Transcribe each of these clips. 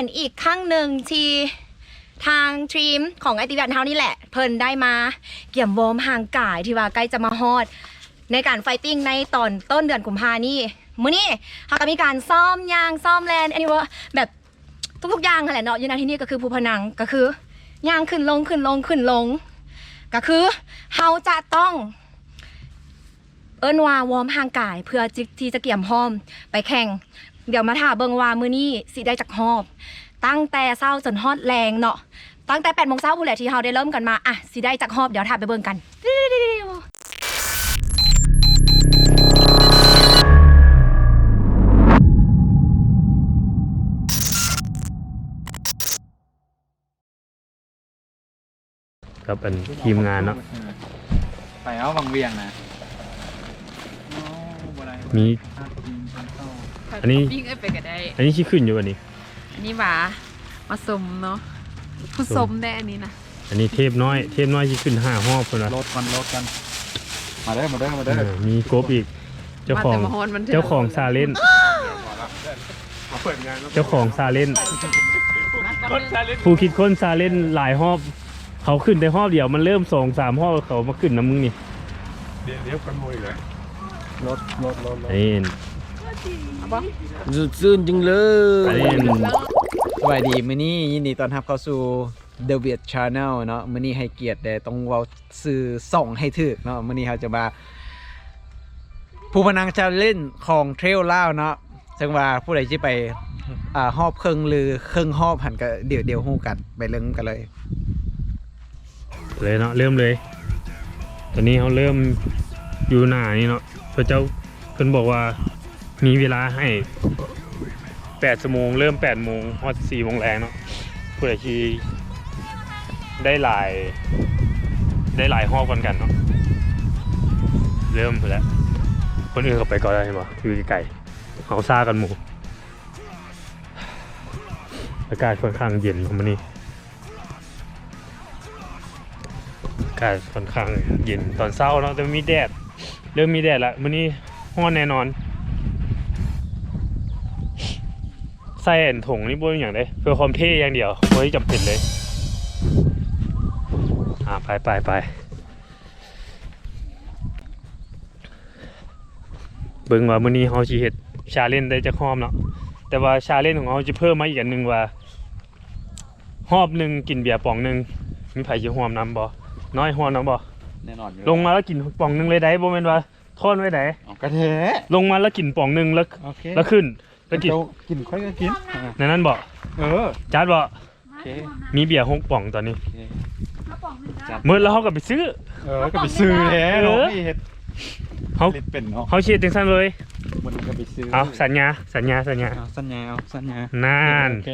ປັນອີກຄັ້ງໜຶ່ງທີ່ທາງທີມຂອງໄອຕິແວດເຮົານີ້ແຫຼະ ເພິ່ນໄດ້ມາກຽມວອມຮ່າງກາຍ ທີ່ວ່າໃກ້ຈະມາຮອດໃນການໄຟຕິງໃນຕອນຕົ້ນເດືອນກຸມພານີ້. ມື້ນີ້ເຮົາກໍມີການຊ້ອມຍ່າງ ຊ້ອມແລ່ນ ອັນນີ້ວ່າແບບ ທຸກໆຢ່າງຫັ້ນແຫຼະເນາະ. ຢູ່ໃນທີ່ນີ້ກໍຄືພູພະນັງ ກໍຄືຍ່າງຂຶ້ນລົງ ຂຶ້ນລົງ ຂຶ້ນລົງ ກໍຄືເຮົາຈະຕ້ອງ ເອີ້ນວ່າວອມຮ່າງກາຍ ເພື່ອທີ່ຈະກຽມພ້ອມໄປແຂ່ງ. ດຽວມາຖ້າເບິ່ງວ່າມື້ນີ້ຊິໄດ້ຈັກຮອບ ຕັ້ງແຕ່ເຊົ້າຈົນຮອດແລງເນາະ. ຕັ້ງແຕ່ແປດໂມງເຊົ້າພຸ້ນແຫຼະທີ່ເຮົາໄດ້ເລີ່ມກັນມາ ອະ ຊິໄດ້ຈັກຮອບ ດຽວຖ້າໄປເບິ່ງກັນ. ກັບອັນທີມງານເນາະ ໄປເອົາວັງວຽງນະ ມີ ອັນນີ້ ອັນນີ້ຊິຂຶ້ນຢູ່ບັດນີ້ ອັນນີ້ຫວາ ມາຊົມເນາະ ຜູ້ຊົມແດ່ອັນນີ້ນະ. ອັນນີ້ເທບນ້ອຍ ເທບນ້ອຍຊິຂຶ້ນຫ້າຮອບພຸ້ນນະ ໂຫຼດກ່ອນ ໂຫຼດກ່ອນ ມາເດີ ມາເດີ ມາເດີ. ເອີ ມີກົບອີກ ເຈົ້າຂອງ ເຈົ້າຂອງຊາເລນ ເຈົ້າຂອງຊາເລນ ຜູ້ຄິດຄົ້ນຊາເລນຫຼາຍຮອບ ເຂົາຂຶ້ນແຕ່ຮອບດຽວ ມັນເລີ່ມສອງສາມຮອບ ເຂົາມາຂຶ້ນນຳມຶງນີ້ ດຽວກັນໝູ່ອີກແລ້ວ ລົດ ລົດ ລົດ ນີ້ ສະຊື່ນຈິງເລີຍ. ສະບາຍດີ ມື້ນີ້ຍິນດີຕ້ອນຮັບເຂົ້າສູ່ The Viet Channel ເນາະ. ມື້ນີ້ໃຫ້ກຽດແດ່ ຕ້ອງເວົ້າຊື່ຊ່ອງໃຫ້ຖືກເນາະ. ມື້ນີ້ເຮົາຈະມາ ພູພະນັງ Challenge ຂອງ Trail ລາວເນາະ. ເຊິ່ງວ່າຜູ້ໃດຊິໄປ ອາ ຮອບເຄິ່ງ ຫຼື ເຄິ່ງຮອບຫັ້ນ ກໍດຽວ ດຽວຮູ້ກັນ ໄປເລີ່ມກັນເລີຍ. ເລີຍເນາະ ເລີ່ມເລີຍ. ຕອນນີ້ເຮົາເລີ່ມຢູ່ໜ້ານີ້ເນາະ ເຂົາເຈົ້າ ເພິ່ນບອກວ່າມີເວລາໃຫ້ແປດຊົ່ວໂມງ ເລີ່ມແປດໂມງຮອດສີ່ໂມງແລງເນາະ. ຜູ້ໃດທີ່ໄດ້ຫຼາຍ ໄດ້ຫຼາຍຮອບກ່ອນກັນເນາະ ເລີ່ມພຸ້ນແຫຼະ. ຄົນອື່ນເຂົາໄປກ່ອນແລ້ວ ເຫັນບໍ່ ຢູ່ໄກໆ ເຮົາຊ້າກ່ອນໝູ່. ອາກາດຂ້ອນຂ້າງເຢັນເນາະມື້ນີ້ ອາກາດຂ້ອນຂ້າງເຢັນຕອນເຊົ້າເນາະ ແຕ່ມີແດດ ເລີ່ມມີແດດລະ. ມື້ນີ້ຮ້ອນແນ່ນອນ. ໃສ່ອັນຖົງນີ້ບໍ່ມີຫຍັງເດ້ ເພື່ອຄວາມເທ່ຢ່າງດຽວ ບໍ່ໄດ້ຈຳເປັນເລີຍ. ອາ ໄປ ໄປ ໄປ. ເບິ່ງວ່າມື້ນີ້ເຮົາຊິເຮັດ challenge ໄດ້ຈັກຮອບເນາະ. ແຕ່ວ່າ challenge ຂອງເຮົາຊິເພີ່ມມາອີກອັນໜຶ່ງວ່າ ຮອບໜຶ່ງກິນເບຍປ໋ອງໜຶ່ງ ມີໃຜຊິຮ່ວມນຳບໍ່? ນ້ອຍຮ່ວມນຳບໍ່? ແນ່ນອນຢູ່ ລົງມາແລ້ວກິນປ໋ອງໜຶ່ງເລີຍໄດ໋ ບໍ່ແມ່ນວ່າທ້ອນໄວ້ໄດ໋. ເອົາ ກໍແທ້ ລົງມາແລ້ວກິນປ໋ອງໜຶ່ງ ແລ້ວ ໂອເຄ ແລ້ວຂຶ້ນ ແລ້ວກິນ ເຈົ້າກິນ ຂ້ອຍກໍກິນ ອ່າ ແນວນັ້ນບໍ່? ເອີ ຈັດບໍ່? ໂອເຄ ມີເບຍຫົກປ໋ອງຕອນນີ້ ໂອເຄ ຈັດ ໝົດແລ້ວເຮົາກໍໄປຊື້ ເອີ ກໍໄປຊື້ແທ້ເນາະ ເອີ ເຮັດ ເຮົາ ເຮັດເປັນເນາະ ເຮົາຊິເຮັດຈັ່ງຊັ້ນເລີຍ ມື້ນີ້ກໍໄປຊື້ ເອົາ ສັນຍາ ສັນຍາ ສັນຍາ ເອົາ ສັນຍາ ເອົາ ສັນຍາ ນັ້ນ ໂອເຄ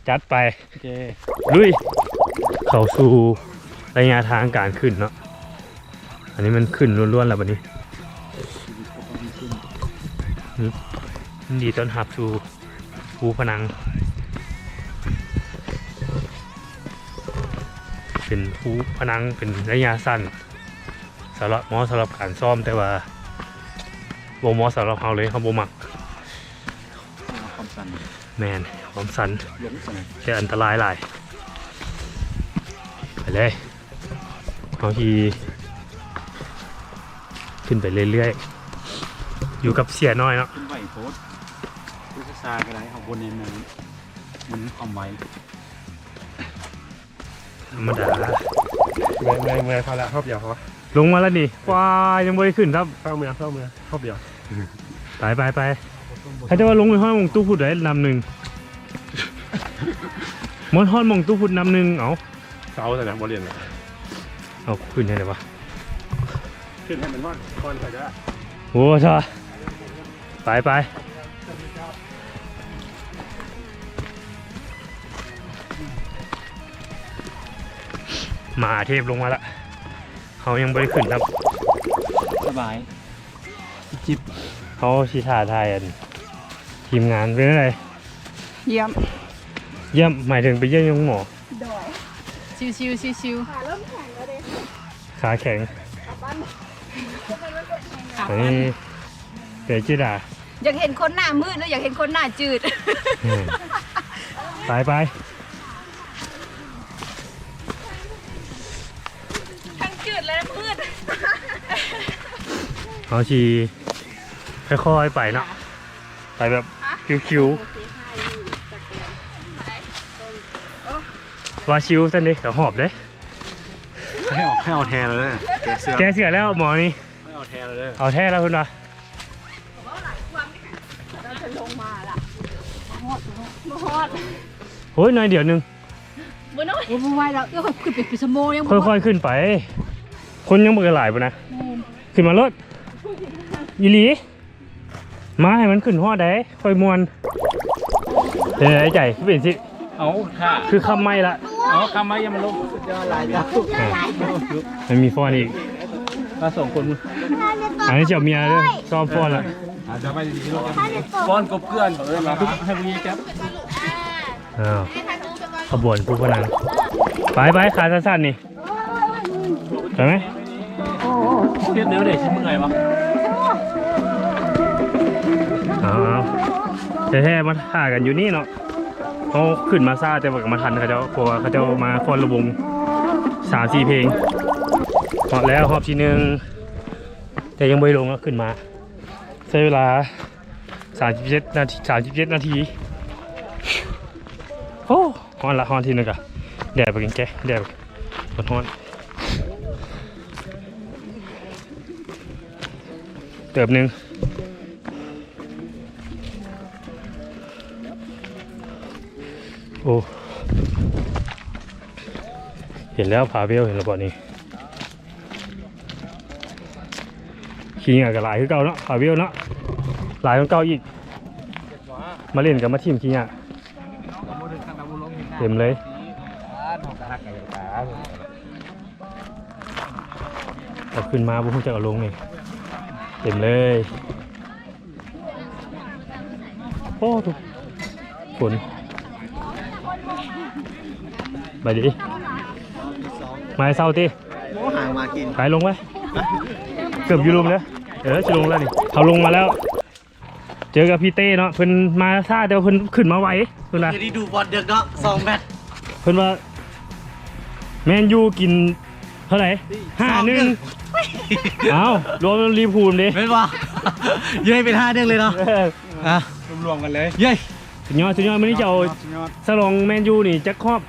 ຈັດໄປ ໂອເຄ ລຸຍ ເຂົ້າສູ່ໄລຍະທາງການຂຶ້ນເນາະ. ອັນນີ້ມັນຂຶ້ນລ້ວນໆແລ້ວບັດນີ້ ນີ້ ຍິນດີຕ້ອນຮັບສູ່ພູພະນັງ ເປັນພູພະນັງ ເປັນໄລຍະສັ້ນ ສຳລັບ ເໝາະສຳລັບການຊ້ອມ ແຕ່ວ່າບໍ່ເໝາະສຳລັບເຮົາເລີຍ ເຮົາບໍ່ມັກ. ຄວາມຊັນ ແມ່ນ ຄວາມຊັນ ແຕ່ອັນຕະລາຍຫຼາຍ. ໄປເລີຍ ເຮົາຊິຂຶ້ນໄປເລື້ອຍໆ ຢູ່ກັບເສຍນ້ອຍເນາະ. ຂຶ້ນໄວໂພດ ຄືຊ້າໆກໍໄດ້ ເຮົາບໍ່ແນມນານ ມັນມີຄວາມໄວ. ທຳມະດາ ເມື່ອຍ ເມື່ອຍ ເມື່ອຍ ພໍລະ ຮອບດຽວພໍ. ລົງມາແລ້ວນີ້ ວ້າ ຍັງບໍ່ໄດ້ຂຶ້ນຊ້ຳ ເຝົ້າເມືອ ເຝົ້າເມືອ ຮອບດຽວ. ໄປ ໄປ ໄປ ໃຜຈະວ່າລົງໄປຮອດໝ່ອງຕູ້ພຸດໄດ້ນ້ຳໜຶ່ງ ໝົດຮອດໝ່ອງຕູ້ພຸດນ້ຳໜຶ່ງ. ເອົາ ເຊົາຊັ້ນນະ ບໍ່ຫຼິ້ນລະ ເອົາ ຂຶ້ນໃຫ້ໄດ້ວະ ຂຶ້ນໃຫ້ມັນຮອດກ່ອນຂ້ອຍກໍໄດ້. ໂອ້ ຊະ ໄປ ໄປ ມາເທບລົງມາລະ ເຮົາຍັງບໍ່ໄດ້ຂຶ້ນຄັບ. ສະບາຍ ຈິບ ເຮົາຊິຖ້າທາຍອັນ ທີມງານເປັນຈັ່ງໃດ? ຢ້ຽມ ຢ້ຽມ ໝາຍເຖິງໄປຢ້ຽມໂຮງໝໍ? ໂດຍ ຊິວໆ ຊິວໆ ຂາເລີ່ມແຂງແລ້ວເດ້ ຂາແຂງ ຂາປັ້ນ ຂາປັ້ນ ອັນນີ້ເປັນຈີດາ ຢາກເຫັນຄົນໜ້າມືດ ຫຼື ຢາກເຫັນຄົນໜ້າຈືດ? ອືມ ໄປ ໄປ ທັງຈືດແລະມືດ ເຮົາຊິຄ່ອຍໆໄປເນາະ ໄປແບບ ຮະ? ຄິວໆ ວ່າຊິວຊັ້ນເດ້ ກໍຫອບເດ້ ໃຫ້ເອົາ ໃຫ້ເອົາແທ້ເລີຍ ແກະເສື້ອ ແກະເສື້ອແລ້ວໝໍນີ້ ໃຫ້ເອົາແທ້ເລີຍ ເອົາແທ້ແລ້ວເພິ່ນວ່າ ໂອ້ຍ ໜ້ອຍດຽວໜຶ່ງ ບໍ່ນ້ອຍ ໂອ້ຍ ບໍ່ໄຫວແລ້ວ ເອື້ອຍ ຂ້ອຍຂຶ້ນໄປເປັນຊົ່ວໂມງ ຍັງບໍ່ ຄ່ອຍໆຂຶ້ນໄປ ຄົນຍັງບໍ່ຫຼາຍພຸ້ນນະ ແມ່ນ ຂຶ້ນມາໂລດ ອີ່ຫຼີ ມາໃຫ້ມັນຂຶ້ນຮອດໃດ ຄ່ອຍມ່ວນ ເປັນໃດໃຈ ຄືເປັນຊິ ເອົາ ຖ້າ ຄືຄຳໃໝ່ລະ ເອົາ ຄຳໃໝ່ ຢ່າມາລົງ ສຸດຍອດຫຼາຍເຈົ້າ ມັນມີຟ້ອນອີກ ມາສອງຄົນ ອັນນີ້ເຈົ້າເມຍເດີ ຊອບຟ້ອນລະ ອ່າ ຈະໄປດີໆ ຟ້ອນກົບເກື່ອນ ເອີ້ນວ່າ ໃຫ້ຜູ້ຍິງຈັບ ອ້າວ ຂະບວນຄູ່ພະນັງ ໄປໆ ຂາສັ້ນໆ ນີ້ ໄປໄໝ? ເຮັດແນວໃດຊິເມື່ອຍວະ? ເອົາໆ ແທ້ໆ ມາຖ້າກັນຢູ່ນີ້ເນາະ ເຮົາຂຶ້ນມາຊ້າ ແຕ່ວ່າກໍມາທັນເຂົາເຈົ້າ ເພາະວ່າເຂົາເຈົ້າມາຟ້ອນລຳວົງສາມສີ່ເພງ ຮອດແລ້ວຮອບທີໜຶ່ງ ແຕ່ຍັງບໍ່ໄດ້ລົງເນາະ ຂຶ້ນມາ ໃຊ້ເວລາ ສາມສິບເຈັດນາທີ ສາມສິບເຈັດນາທີ ໂອ້ ຮ້ອນລະ ຮ້ອນທີໜຶ່ງກະ ແດດບັກແກ ແດດບັກຮ້ອນ ເຕີບໜຶ່ງ ໂອ້ ເຫັນແລ້ວ ພາເວວ ເຫັນແລ້ວບໍ່ນີ້ ຂີ້ເຫຍື້ອກໍຫຼາຍຄືເກົ່າເນາະ ພາເວວເນາະ ຫຼາຍກວ່າເກົ່າອີກ ມາຫຼິ້ນກັບມາຖິ້ມຂີ້ເຫຍື້ອ ເຕັມເລີຍ ເອົາຂຶ້ນມາບໍ່ຮູ້ຈັກເອົາລົງນີ້ ເຕັມເລີຍ ໂອ້ ທຸກຄົນ ໄປດີ ມາໃຫ້ເຊົາຕິ ໂອ້ ຫາມາກິນ ໄປລົງໄປ ເກືອບຢູ່ລຸ່ມເດີ ເອີ ຊິລົງແລ້ວນີ້ ເຮົາລົງມາແລ້ວ ເຈີກັບພີ່ເຕ້ເນາະ ເພິ່ນມາຊ້າ ແຕ່ວ່າເພິ່ນຂຶ້ນມາໄວ ເພິ່ນວ່າ ຄືໄດ້ດູບອນເດິກເນາະ ສອງແມັດ ເພິ່ນວ່າ ແມນຢູກິນເທົ່າໃດ? ຫ້າໜຶ່ງ ເອົ້າ ລວມລິເວີພູນເດ້ ແມ່ນບໍ່? ເຢ້ ເປັນຫ້າໜຶ່ງເລີຍເນາະ ເອີ ອ່ະ ລວມໆກັນເລີຍ ເຢ້ ສຸດຍອດ ສຸດຍອດ ມື້ນີ້ເຈົ້າ ສຸດຍອດ ສະຫຼອງແມນຢູນີ້ຈັກຮອບ?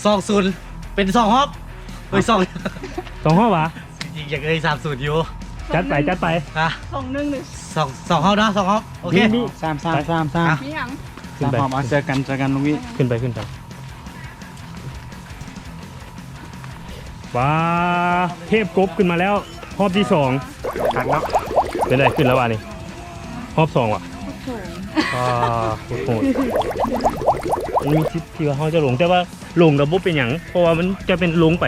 ສອງສູນ ເປັນສອງຮອບ ເອີຍ ສອງ ສອງຮອບຫວາ? ຈິງໆ ຢາກໄດ້ສາມສູນຢູ່ ຈັດໄປ ຈັດໄປ ອ່ະ ສອງໜຶ່ງ ສອງ ສອງຮອບເນາະ ສອງຮອບ ໂອເຄ ສາມ ສາມ ສາມ ສາມ ອ່ະ ມີຫຍັງ? ສາມຮອບ ເອົາ ເຈີກັນ ເຈີກັນລຸງວິ ຂຶ້ນໄປ ຂຶ້ນໄປ ວ້າ ເທບກົບຂຶ້ນມາແລ້ວ ຮອບທີສອງ ຄັກເນາະ ເປັນໃດຂຶ້ນແລ້ວບາດນີ້ ຮອບສອງຫວາ? ຮອບສອງ ອ່າ ໂອ້ໂຫ ມັນມີສິດທີ່ວ່າເຮົາຈະລົງ ແຕ່ວ່າລົງກໍບໍ່ເປັນຫຍັງ ເພາະວ່າມັນຈະເປັນລົງໄປ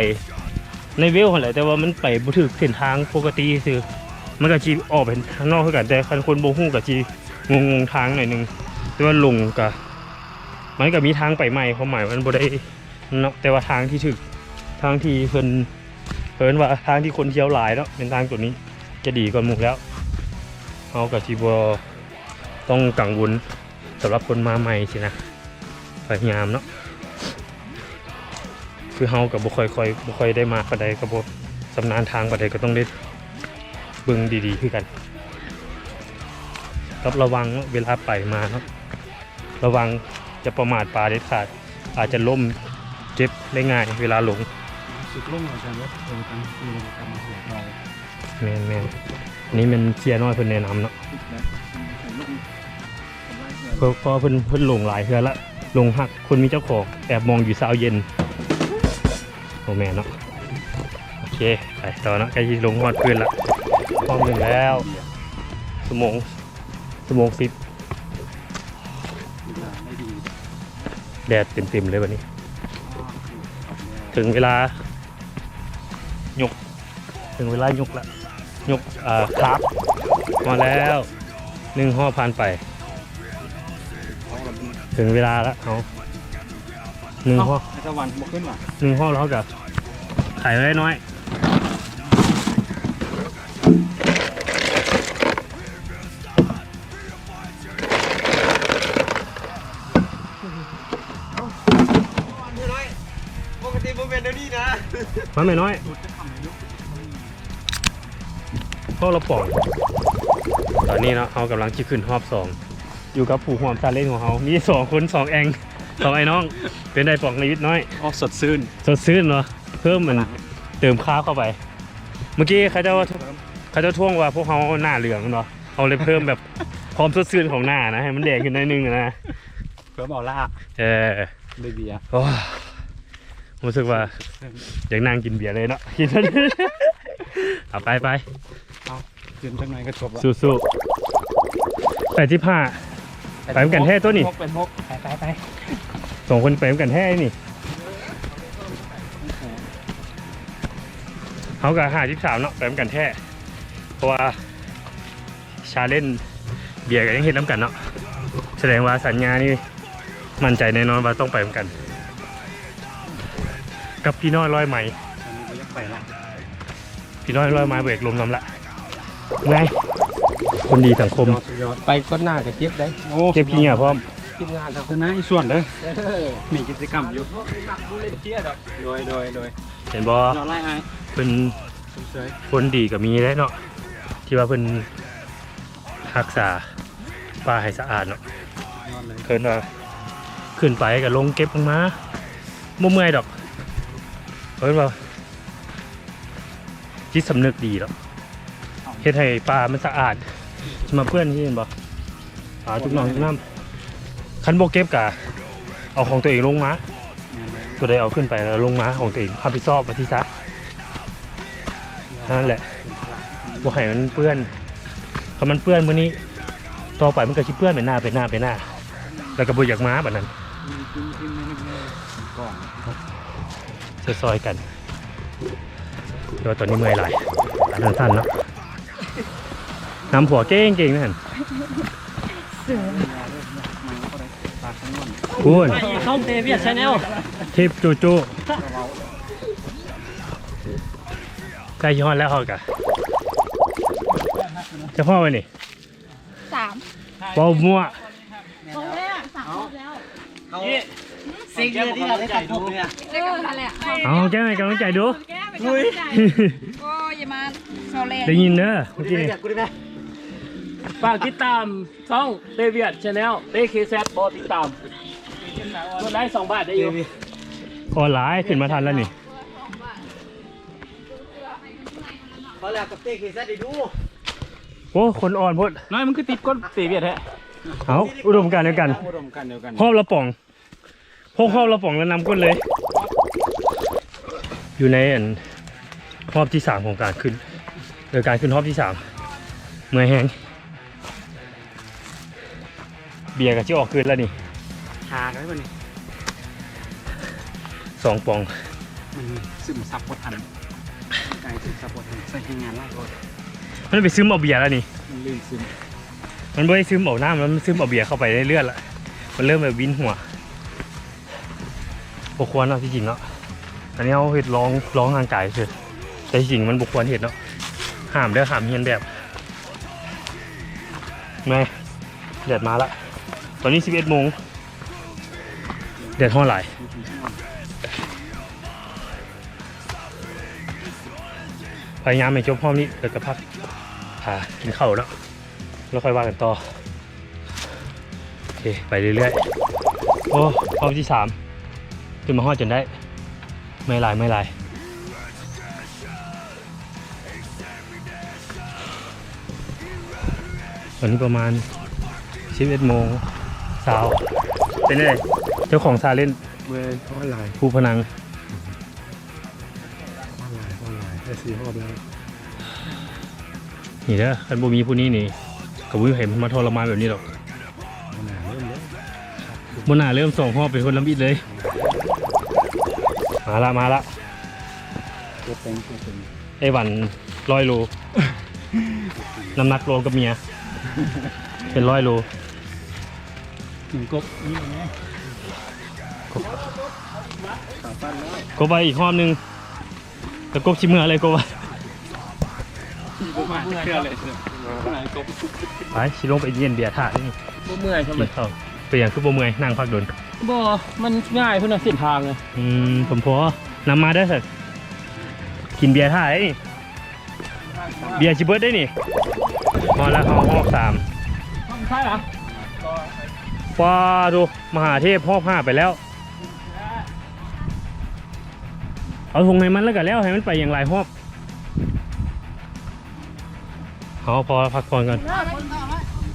ໃນເວວຫັ້ນແຫຼະ ແຕ່ວ່າມັນໄປບໍ່ຖືກເສັ້ນທາງປົກກະຕິຊື່ ມັນກໍຊິອອກໄປທາງນອກຄືກັນ ແຕ່ຄັນຄົນບໍ່ຮູ້ກໍຊິງົງໆທາງໜ້ອຍໜຶ່ງ ແຕ່ວ່າລົງກໍ ມັນກໍມີທາງໄປໃໝ່ ຄວາມໝາຍມັນບໍ່ໄດ້ເນາະ ແຕ່ວ່າທາງທີ່ຖືກ ທາງທີ່ເພິ່ນ ເພິ່ນວ່າທາງທີ່ຄົນທ່ຽວຫຼາຍເນາະ ແມ່ນທາງໂຕນີ້ຈະດີກວ່າໝູ່ແລ້ວ ເຮົາກໍຊິບໍ່ຕ້ອງກັງວົນສຳລັບຄົນມາໃໝ່ຊີ້ນະ ພະຍາຍາມເນາະ ຄືເຮົາກໍບໍ່ຄ່ອຍ ຄ່ອຍ ບໍ່ຄ່ອຍໄດ້ມາປານໃດ ກໍບໍ່ຊຳນານທາງປານໃດ ກໍຕ້ອງໄດ້ເບິ່ງດີໆຄືກັນ ກັບລະວັງເນາະ ເວລາໄປມາເນາະ ລະວັງ ຢ່າປະໝາດປາເດັດຂາດ ອາດຈະລົ້ມເຈັບໄດ້ງ່າຍເວລາລົງ ສຸດລົງອາຈານເນາະ ເອີ ການລົງການເສຍເຮົາ ແມ່ນໆ ອັນນີ້ແມ່ນເຊຍນ້ອຍເພິ່ນແນະນຳເນາະ ເພາະ ເພາະເພິ່ນ ເພິ່ນລົງຫຼາຍເທື່ອລະ ລົງຮັກຄົນມີເຈົ້າຂອງ ແອບມອງຢູ່ຊາວເຢັນ ບໍ່ແມ່ນເນາະ ໂອເຄ ໄປຕໍ່ເນາະ ໃກ້ຊິລົງຮອດພື້ນລະ ຮອບໜຶ່ງແລ້ວ ຊົ່ວໂມງ ຊົ່ວໂມງສິບ ແດດເຕັມໆເລີຍບັດນີ້ ເຖິງເວລາຍົກ ເຖິງເວລາຍົກລະ ຍົກ ເອີ ຄາບ ຮອດແລ້ວ ໜຶ່ງຮອບຜ່ານໄປ ເຖິງເວລາລະ ເຮົາ ໜຶ່ງຮອບ ສະຫວັນບໍ່ຂຶ້ນຫວາ? ໜຶ່ງຮອບແລ້ວເຮົາກະໄຖໄວ້ໜ້ອຍ. ມາແມ່ນ້ອຍ ເຮົາລະປອງ. ຕອນນີ້ເນາະ ເຮົາກຳລັງຊິຂຶ້ນຮອບສອງ ຢູ່ກັບຜູ້ຮ່ວມຊາເລັນຂອງເຮົາ ມີສອງຄົນ ສອງແອງ ສອງອ້າຍນ້ອງ. ເປັນໃດປອງ ໃນວິດນ້ອຍ? ອໍ ສົດຊື່ນ ສົດຊື່ນເນາະ ເພີ່ມມັນ ເຕີມຄາບເຂົ້າໄປ. ເມື່ອກີ້ເຂົາເຈົ້າວ່າ ເຂົາເຈົ້າທ້ວງວ່າພວກເຮົາໜ້າເຫຼືອງເນາະ ເຮົາເລີຍເພີ່ມແບບຄວາມສົດຊື່ນຂອງໜ້ານະ ໃຫ້ມັນແດງຂຶ້ນໜ້ອຍໜຶ່ງນະ ເພີ່ມອອລາ. ເອີ ໄດ້ເບຍ. ໂອ້ ຮູ້ສຶກວ່າຢາກນັ່ງກິນເບຍເລີຍເນາະ. ເອົາໄປ ໄປ ເອົາ ກິນຈັກໜ່ອຍກໍຈົບລະ ສູ້ໆ. ແປດສິບຫ້າ ໄປນຳກັນແທ້ຕົວນີ້ ໄປ ໄປ ໄປ ສອງຄົນໄປນຳກັນແທ້ນີ້. ເຮົາກໍຫ້າສິບສາມເນາະ ໄປນຳກັນແທ້ ເພາະວ່າ ຊາເລັນເບຍກໍຍັງເຮັດນຳກັນເນາະ ສະແດງວ່າສັນຍານີ້ໝັ້ນໃຈແນ່ນອນວ່າຕ້ອງໄປນຳກັນ ກັບພີ່ນ້ອຍຮ້ອຍໄມ. ອັນນີ້ກໍຢາກໄປລະ ພີ່ນ້ອຍຮ້ອຍໄມ ເບກລົມນຳລະ ເມື່ອຍ ຄົນດີສັງຄົມ. ໄປກ່ອນໜ້າກໍເຈັບໄດ໋ ໂອ້ ເຈັບຂີ້ເຫຍື້ອພ້ອມ ທີມງານເຮົາ ຊະນະອີ່ສ່ວນເດີ ມີກິດຈະກຳຢູ່ ໂດຍ ໂດຍ ໂດຍ ເຫັນບໍ່ ເພິ່ນ ຄົນດີກໍມີແຫຼະເນາະ ທີ່ວ່າເພິ່ນຮັກສາປ່າໃຫ້ສະອາດເນາະ. ເພິ່ນວ່າຂຶ້ນໄປກໍລົງເກັບລົງມາ ບໍ່ເມື່ອຍດອກ ເພິ່ນວ່າຈິດສຳນຶກດີເນາະ ເຮັດໃຫ້ປ່າມັນສະອາດ ຊິມາເປື້ອນ ເຫັນບໍ່? ອ່າ ຈຸກໜອງຈຸກນ້ຳ ຄັນບໍ່ເກັບກະເອົາຂອງຕົວເອງລົງມາ ແມ່ນແລ້ວ ຕົວໃດເອົາຂຶ້ນໄປແລ້ວລົງມາຂອງຕົວເອງ ຮັບຜິດຊອບວ່າຊີ້ຊະ ນັ້ນແຫຼະ ບໍ່ໃຫ້ມັນເປື້ອນ ຄັນມັນເປື້ອນມື້ນີ້ ຕໍ່ໄປມັນກໍຊິເປື້ອນໄປໜ້າ ໄປໜ້າ ໄປໜ້າ ແລ້ວກໍບໍ່ຢາກມາບາດນັ້ນ ຊ່ອຍໆກັນ. ແຕ່ວ່າຕອນນີ້ເມື່ອຍຫຼາຍ ຂາສັ້ນໆເນາະ ນຳຜົວເກັ່ງໆນັ້ນ ພຸ້ນ ຊ່ອງເຕວຽດ Channel ທິບຈູໆ ໃກ້ຊິຮອດແລ້ວເຮົາກະ ຈະພໍໄວ້ນີ້ ສາມ ເວົ້າມົ້ວ ເວົ້າແລ້ວ ສາມຮອບແລ້ວ ເຊັງເທື່ອທີ່ເຮົາໄດ້ຄັນພົບເທື່ອ ເອີ ນັ້ນແຫຼະ ເອົາແກ້ໃຫ້ກຳລັງໃຈດູ ໂອ້ຍ ໂອ້ຍ ຢ່າມາຊໍແລ ໄດ້ຍິນເດີ ເມື່ອກີ້ນີ້ ຝາກຕິດຕາມຊ່ອງເຕວຽດ Channel ເຕເຄແຊດ ບໍ່ຕິດຕາມ ກົດໄລຄ໌ສອງບາດໄດ້ຢູ່ ອອນລາຍຂຶ້ນມາທັນແລ້ວນີ້ ພໍແລ້ວກັບເຕເຄແຊດໄດ້ດູ ໂອ້ ຄົນອ່ອນໂພດ ນ້ອຍ ມັນຄືຕິດກົດເຕວຽດແທ້ ເອົ້າ ອຸດົມການດຽວກັນ ອຸດົມການດຽວກັນ ຮອບລະປອງ ພວກຮອບລະປອງລະນຳກົດເລີຍ ຢູ່ໃນອັນຮອບທີສາມຂອງການຂຶ້ນ ເອີ ການຂຶ້ນຮອບທີສາມ ເມື່ອຍແຮງ ເບຍກໍຊິອອກຄືນແລ້ວນີ້ ທາໄດ້ບໍ່ນີ້ ສອງປອງ ມັນຊຶມຊັບບໍ່ທັນ ກາຍຊຶມຊັບບໍ່ທັນ ໃຊ້ແຮງງານຫຼາຍໂພດ ມັນໄປຊຶມເອົາເບຍແລ້ວນີ້ ມັນລື່ນຊຶມ ມັນບໍ່ໄດ້ຊຶມເອົານ້ຳ ມັນຊຶມເອົາເບຍເຂົ້າໄປໃນເລືອດລະ ມັນເລີ່ມແບບວິນຫົວ ບໍ່ຄວນເນາະ ທີ່ຈິງເນາະ ອັນນີ້ເຮົາເຮັດລອງ ລອງຮ່າງກາຍຊື່ ແຕ່ທີ່ຈິງມັນບໍ່ຄວນເຮັດເນາະ ຫ້າມເດີ ຫ້າມຮຽນແບບ ແມ່ ແດດມາລະ ຕອນນີ້ສິບເອັດໂມງ ແດດຮ້ອນຫຼາຍ ພະຍາຍາມໃຫ້ຈົບຮອບນີ້ ແລ້ວກໍພັກ ອ່າ ກິນເຂົ້າເນາະ ແລ້ວຄ່ອຍວ່າກັນຕໍ່ ໂອເຄ ໄປເລື້ອຍໆ ໂອ້ ຮອບທີສາມ ຂຶ້ນມາຮອດຈົນໄດ້ ເມື່ອຍຫຼາຍ ເມື່ອຍຫຼາຍ. ຕອນນີ້ປະມານສິບເອັດໂມງຊາວ ເປັນໃດ ເຈົ້າຂອງຊາເລັນ ເມື່ອຍ ຮ້ອນຫຼາຍ ພູພະນັງ ຮ້ອນຫຼາຍ ຮ້ອນຫຼາຍ ໄດ້ສີ່ຮອບແລ້ວ ນີ້ເດີ ຄັນບໍ່ມີຜູ້ນີ້ນີ້ ກໍບໍ່ມີໃຜມາທໍລະມານແບບນີ້ດອກ ບໍ່ໜ້າເລີ່ມເລີຍ ບໍ່ໜ້າເລີ່ມສອງຮອບເປັນຄົນທຳອິດເລີຍ ມາລະ ມາລະ ເກັບເປັນ ເກັບເປັນ ໄອ້ຫວັນຮ້ອຍໂລ ນ້ຳໜັກລວມກັບເມຍ ເປັນຮ້ອຍໂລ ກິນກົບນີ້ແຫຼະ ກົບ ຂາສັ້ນແລ້ວ ກົບໄປອີກຮອບໜຶ່ງ ແລ້ວກົບຊິເມືອເລີຍ ກົບວ່າ ບໍ່ມາເທື່ອເລີຍ ໄປ ຊິລົງໄປເຢັນເບຍຖ້ານີ້ ບໍ່ເມື່ອຍ ກິນເຂົ້າ ເປັນຫຍັງຄືບໍ່ເມື່ອຍ ນັ່ງພັກດົນ ບໍ່ ມັນງ່າຍພຸ້ນນະ ເສັ້ນທາງນະ ອືມ ສົມພໍ ນຳມາເດີຊັ້ນ ກິນເບຍຖ້າໄດ້ນີ້ ເບຍຊິເບິດໄດ້ນີ້ ຮອດແລ້ວ ຮອບສາມ ໃຊ່ລະ ປາໂທ ມະຫາເທບຮອບຫ້າໄປແລ້ວ ເອົາຖົງໃຫ້ມັນແລ້ວກະແລ້ວ ໃຫ້ມັນໄປຫຍັງຫຼາຍຮອບ. ເຮົາພໍພັກຜ່ອນກ່ອນ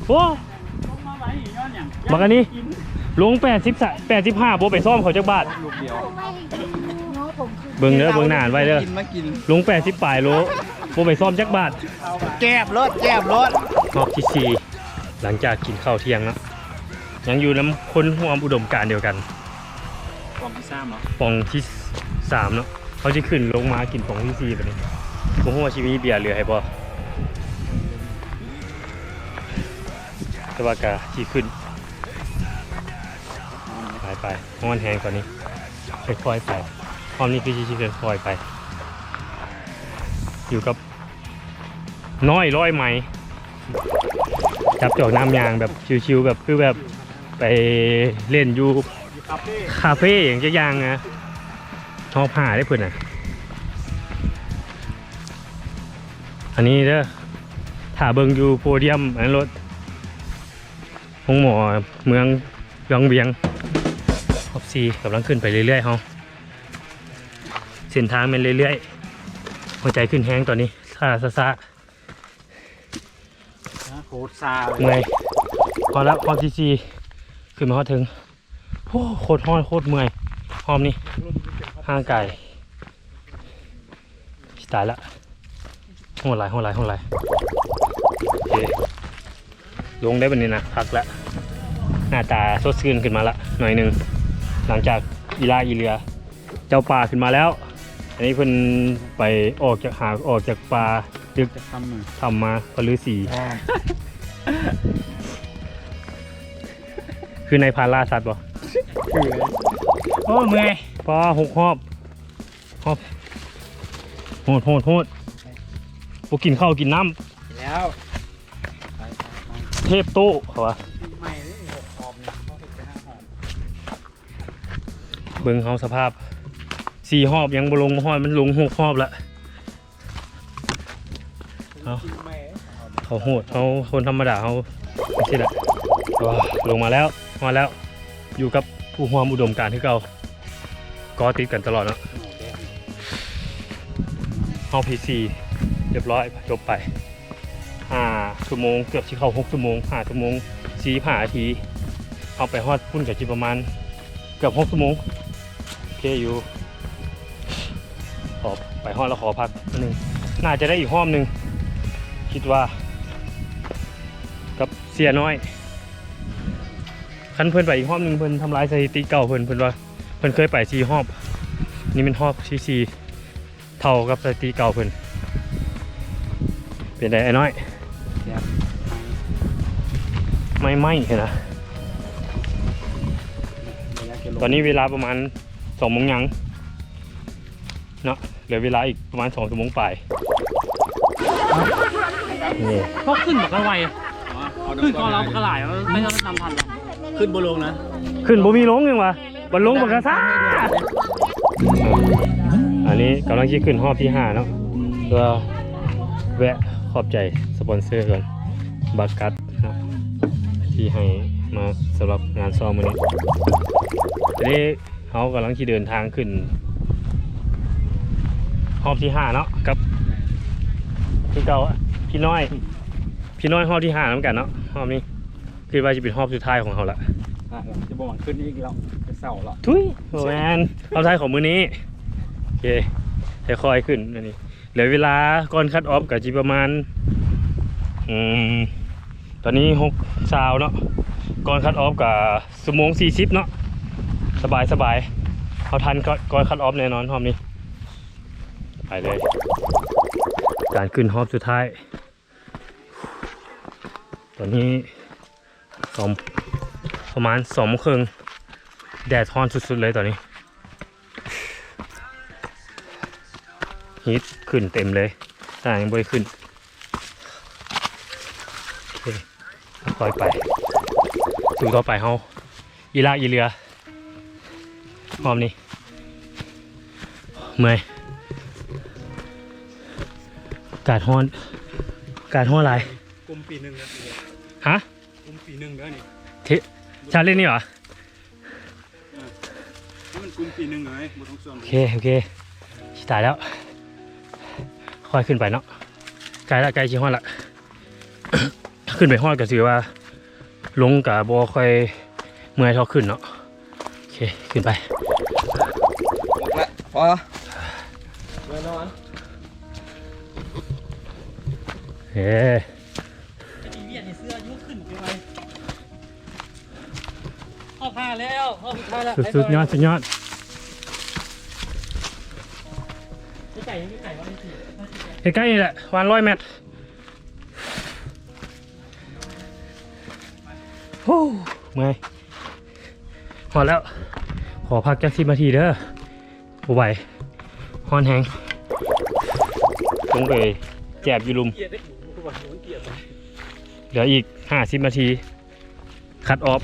ໂອ້ ບັກອັນນີ້ ລົງແປດສິບ ແປດສິບຫ້າ ບໍ່ໄປຊ້ອມເຂົາຈັກບາດ ເບິ່ງເດີ ເບິ່ງໜ້າໄວ້ເດີ ລົງແປດສິບປາຍໂລ ບໍ່ໄປຊ້ອມຈັກບາດ ແຈບໂລດ ແຈບໂລດ ຮອບທີສີ່ ຫຼັງຈາກກິນເຂົ້າທ່ຽງເນາະ ຍັງຢູ່ນຳຄົນຮ່ວມອຸດົມການດຽວກັນ ປ່ອງທີສາມເນາະ ປ່ອງທີສາມເນາະ ເຮົາຊິຂຶ້ນລົງມາກິນປ່ອງທີສີ່ບາດນີ້ ບໍ່ຮູ້ວ່າຊິມີເບຍເຫຼືອໃຫ້ບໍ່ ແຕ່ວ່າກະຊິຂຶ້ນ ໄປໆ ຮ້ອນແຮງຕອນນີ້ ຄ່ອຍໆ ໄປ ຮອບນີ້ຄືຊິຄ່ອຍໆ ໄປ ຢູ່ກັບ ນ້ອຍຮ້ອຍໄມ ຈັບຈອກນ້ຳ ຍ່າງແບບຊິວໆ ແບບຄືແບບໄປຫຼິ້ນຢູ່ ຢູ່ຄາເຟ ຄາເຟຫຍັງຈັກຢ່າງນະ ຮອບຫ້າເດ້ເພິ່ນນະ ອັນນີ້ເດີ ຖ້າເບິ່ງຢູ່ໂພດຽມອັນນັ້ນໂລດ ໂຮງໝໍເມືອງວັງວຽງ ຮອບສີ່ ກຳລັງຂຶ້ນໄປເລື້ອຍໆ ເຮົາ ເສັ້ນທາງແມ່ນເລື້ອຍໆ ຫົວໃຈຂຶ້ນແຮງຕອນນີ້ ຊ້າໆ ໂຄດຊາເລີຍ ເມື່ອຍ ພໍແລ້ວ ຮອບທີສີ່ ຂຶ້ນມາຮອດເທິງ ໂອ້ ໂຄດຮ້ອນ ໂຄດເມື່ອຍ ຮອບນີ້ ຮ່າງກາຍ ຊິຕາຍລະ ໂຫດຫຼາຍ ໂຫດຫຼາຍ ໂຫດຫຼາຍ ໂອເຄ ລົງໄດ້ບັດນີ້ນະ ພັກລະ ໜ້າຕາສົດຊື່ນຂຶ້ນມາລະໜ້ອຍໜຶ່ງ ຫຼັງຈາກອີຫຼ້າອີເຫຼືອ ເຈົ້າປ່າຂຶ້ນມາແລ້ວ ອັນນີ້ເພິ່ນໄປອອກຈາກ ຫາອອກຈາກປ່າລຶກ ຈາກຖ້ຳມາ ຖ້ຳມາ ພະລືສີ ອ່າ ຄືໃນພານລ່າສັດບໍ່? ຄືເລີຍ ໂອ້ ເມື່ອຍ ປ້າ ຫົກຮອບ ຮອບ ໂຫດ ໂຫດ ໂຫດ ບໍ່ກິນເຂົ້າກິນນ້ຳແລ້ວ ເທບໂຕ້ ເຂົາວ່າ ປີໃໝ່ເດ້ ຫົກຮອບນີ້ ເຮົາເຮັດໄປຫ້າຮອບ ເບິ່ງເຮົາສະພາບ ສີ່ຮອບຍັງບໍ່ລົງມາຮອດ ມັນລົງຫົກຮອບລະ ເອົາ ເຂົາໂຫດ ເຮົາຄົນທຳມະດາເຮົາຈັ່ງຊີ້ລະ ໂອ້ ລົງມາແລ້ວ ຮອດແລ້ວ ຢູ່ກັບຜູ້ຮ່ວມອຸດົມການຄືເກົ່າ ເກາະຕິດກັນຕະຫຼອດເນາະ ຮອບທີສີ່ ຮຽບຮ້ອຍ ຈົບໄປ ຫ້າຊົ່ວໂມງ ເກືອບຊິເຂົ້າຫົກຊົ່ວໂມງ ຫ້າຊົ່ວໂມງສີ່ສິບຫ້ານາທີ ເຮົາໄປຮອດພຸ້ນກະຊິປະມານເກືອບຫົກຊົ່ວໂມງ ໂອເຄຢູ່ ຂໍໄປຮອດແລ້ວຂໍພັກໜຶ່ງ ໜ້າຈະໄດ້ອີກຮອບໜຶ່ງ ຄິດວ່າ ກັບເສຍນ້ອຍ ຄັນເພິ່ນໄປອີກຮອບໜຶ່ງ ເພິ່ນທຳລາຍສະຖິຕິເກົ່າເພິ່ນ ເພິ່ນວ່າເພິ່ນເຄີຍໄປສີ່ຮອບ ນີ້ແມ່ນຮອບທີສີ່ ເທົ່າກັບສະຖິຕິເກົ່າເພິ່ນ ເປັນໃດອ້າຍນ້ອຍ? ແຊບ ໄໝ້ ໄໝ້ໆ ຫັ້ນນະ ຕອນນີ້ເວລາປະມານສອງໂມງຫຍັງເນາະ ເຫຼືອເວລາອີກປະມານສອງຊົ່ວໂມງປາຍ ນີ້ ພວກຂຶ້ນບັກກະໄວ ຂຶ້ນກ່ອນເຮົາບັກກະຫຼາຍ ໄປເຮົານຳທັນ ຂຶ້ນບໍ່ລົງນະ ຂຶ້ນບໍ່ມີລົງຫຍັງວະ ບັດລົງບັກກະຊ້າ ອັນນີ້ກຳລັງຊິຂຶ້ນຮອບທີຫ້າເນາະ ເພື່ອແວະຂອບໃຈສະປອນເຊີກ່ອນ ບັກກັດເນາະ ທີ່ໃຫ້ມາສຳລັບງານຊ້ອມມື້ນີ້ ອັນນີ້ເຮົາກຳລັງຊິເດີນທາງຂຶ້ນຮອບທີຫ້າເນາະ ກັບ ຄືເກົ່າ ພີ່ນ້ອຍ ພີ່ນ້ອຍຮອບທີຫ້ານຳກັນເນາະ ຮອບນີ້ ຄິດວ່າຊິເປັນຮອບສຸດທ້າຍຂອງເຮົາລະ ອ່າ ຈະບໍ່ຫວັງຂຶ້ນອີກແລ້ວ ຈະເຊົາລະ ທຸຍ ບໍ່ແມ່ນ ຮອບສຸດທ້າຍຂອງມື້ນີ້ ໂອເຄ ຄ່ອຍໆຂຶ້ນ ອັນນີ້ ເຫຼືອເວລາກ່ອນຄັດອອບກະຊິປະມານ ອືມ ຕອນນີ້ຫົກຊາວເນາະ ກ່ອນຄັດອອບກະຊົ່ວໂມງສີ່ສິບເນາະ ສະບາຍໆ ເຮົາທັນກ່ອນ ກ່ອນຄັດອອບແນ່ນອນຮອບນີ້ ໄປເລີຍ ການຂຶ້ນຮອບສຸດທ້າຍ ຕອນນີ້ສອງ ປະມານສອງໂມງເຄິ່ງ ແດດຮ້ອນສຸດໆເລີຍຕອນນີ້ ຮີດຂຶ້ນເຕັມເລີຍ ແຕ່ຍັງບໍ່ໄດ້ຂຶ້ນ ໂອເຄ ຄ່ອຍໄປ ສູ່ຕໍ່ໄປເຮົາ ອີຫຼ້າອີເຫຼືອ ຮອບນີ້ ເມື່ອຍ ອາກາດຮ້ອນ ອາກາດຮ້ອນຫຼາຍ. ກຸ່ມປີໜຶ່ງນະ ຮະ? ກຸ່ມປີໜຶ່ງເດີນີ້ ເທ ຊາເລັນນີ້ຫວາ? ເອີ ມັນກຸ່ມປີໜຶ່ງເລີຍ ບໍ່ຕ້ອງສ່ວນ. ໂອເຄ ໂອເຄ ຊິຕາຍແລ້ວ ຄ່ອຍຂຶ້ນໄປເນາະ ໃກ້ລະ ໃກ້ຊິຮອດລະ. ຂຶ້ນໄປຮອດກໍຖືວ່າລົງກໍບໍ່ຄ່ອຍເມື່ອຍເທົ່າຂຶ້ນເນາະ. ໂອເຄ ຂຶ້ນໄປ ອອກລະ ພໍແນ່ນອນ. ເອີ ຮອບຫ້າແລ້ວ ຮອບສຸດທ້າຍແລ້ວ. ສຸດຍອດ ສຸດຍອດ. ໃກ້ໆນີ້ແຫຼະ ປະມານຮ້ອຍແມັດ. ໂອ້ ເມື່ອຍ ຮອດແລ້ວ. ຂໍພັກຈັກສິບນາທີເດີ ບໍ່ໄຫວ ຮ້ອນແຮງ. ລົງໄປແຈບຢູ່ລຸ່ມ ເຫຼືອອີກຫ້າສິບນາທີ ຄັດອອບ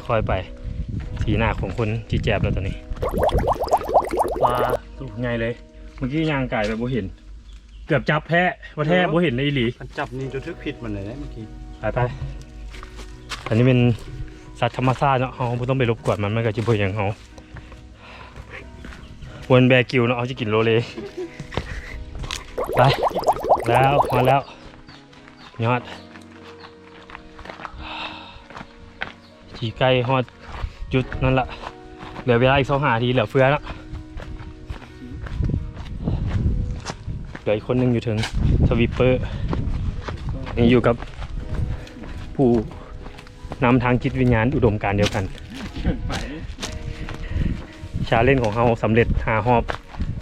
ຄ່ອຍໄປ. ສີໜ້າຂອງຄົນທີ່ແຈບແລ້ວຕອນນີ້ ປາ ລູກໃຫຍ່ເລີຍ. ເມື່ອກີ້ຍ່າງກາຍໄປບໍ່ເຫັນ ເກືອບຈັບແທ້ ວ່າແທ້ ເອີ ບໍ່ເຫັນອີ່ຫຼີ. ຄັນຈັບນີ້ຈະຖືກພິດມັນເລີຍເມື່ອກີ້. ໄປໆ ອັນນີ້ເປັນສັດທຳມະຊາດເນາະ ເຮົາບໍ່ຕ້ອງໄປລົບກວນມັນ ມັນກໍຈະບໍ່ຫຍັງເຮົາ. ວນແບກິວເນາະ ເຮົາຈະກິນໂລເລ. ໄປ ແລ້ວ ຮອດແລ້ວ ຍອດ. ຊິໃກ້ຮອດຈຸດນັ້ນລະ ເຫຼືອເວລາອີກຊາວຫ້ານາທີ ເຫຼືອເຟືອເນາະ. ເຫຼືອອີກຄົນໜຶ່ງຢູ່ເທິງ ສະວີບເປີ ນີ້ຢູ່ກັບຜູ້ນຳທາງຈິດວິນຍານ ອຸດົມການດຽວກັນ. ຊາເລັນຂອງເຮົາສຳເລັດຫ້າຮອບ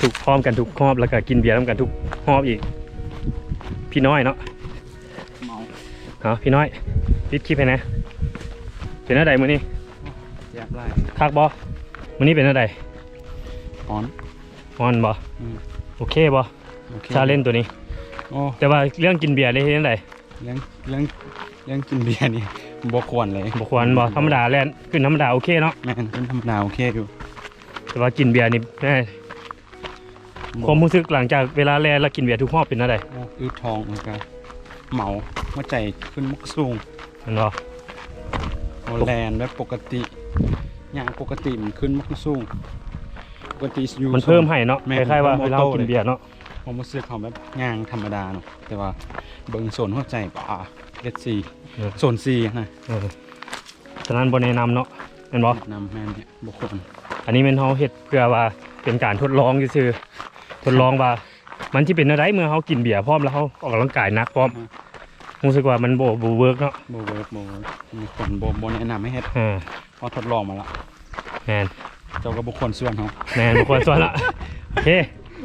ທຸກ ພ້ອມກັນທຸກຮອບ ແລ້ວກໍກິນເບຍນຳກັນທຸກຮອບອີກ. ພີ່ນ້ອຍເນາະ ເອົາ ພີ່ນ້ອຍ ປິດຄລິບໃຫ້ແດ່. ເປັນແນວໃດມື້ນີ້? ແຊບຫຼາຍ. ຄັກບໍ່? ມື້ນີ້ເປັນແນວໃດ? ຮ້ອນ. ຮ້ອນບໍ່? ອືມ. ໂອເຄບໍ່? ໂອເຄ. ຊາເລັນໂຕນີ້? ໂອ້ ແຕ່ວ່າເລື່ອງກິນເບຍນີ້ເຮັດຈັ່ງໃດ? ເລື່ອງ ເລື່ອງ ເລື່ອງກິນເບຍນີ້ບໍ່ຄວນເລີຍ. ບໍ່ຄວນບໍ່? ທຳມະດາແລ່ນ ຂຶ້ນທຳມະດາໂອເຄເນາະ? ແມ່ນ ຂຶ້ນທຳມະດາໂອເຄຢູ່ ແຕ່ວ່າກິນເບຍນີ້ ແມ່ ຄວາມຮູ້ສຶກຫຼັງຈາກເວລາແລ່ນແລ້ວກິນເບຍທຸກຮອບເປັນແນວໃດ? ໂອ້ ອືດທ້ອງ ແລ້ວກະເມົາ ຫົວໃຈຂຶ້ນມັກສູງ ແມ່ນບໍ່? ເຮົາແລ່ນແບບປົກກະຕິ ຍ່າງປົກກະຕິມັນຂຶ້ນມັກສູງ ປົກກະຕິຢູ່ ມັນເພີ່ມໃຫ້ເນາະ. ແມ່ນ ຄ້າຍໆວ່າເວລາເຮົາກິນເບຍເນາະ ຄວາມຮູ້ສຶກເຮົາແບບຍ່າງທຳມະດາເນາະ ແຕ່ວ່າເບິ່ງໂຊນຫົວໃຈ ປາ ເອັດສີ່ ເອີ ໂຊນສີ່ນະ ເອີ ສະນັ້ນບໍ່ແນະນຳເນາະ ແມ່ນບໍ່? ແນະນຳ ແມ່ນ ບໍ່ຄວນ. ອັນນີ້ແມ່ນເຮົາເຮັດເພື່ອວ່າເປັນການທົດລອງຊື່ໆ ທົດລອງວ່າມັນຊິເປັນແນວໃດເມື່ອເຮົາກິນເບຍພ້ອມ ແລ້ວເຮົາອອກກຳລັງກາຍໜັກພ້ອມ ອືມ ຮູ້ສຶກວ່າມັນບໍ່ ບໍ່ເວີກເນາະ. ບໍ່ເວີກ ບໍ່ເວີກ ບໍ່ຄວນ ບໍ່ ບໍ່ແນະນຳໃຫ້ເຮັດ ເອີ ເຮົາທົດລອງມາລະ. ແມ່ນ ເຈົ້າກໍບໍ່ຄວນຊວນເຮົາ. ແມ່ນ ບໍ່ຄວນຊວນລະ. ໂອເຄ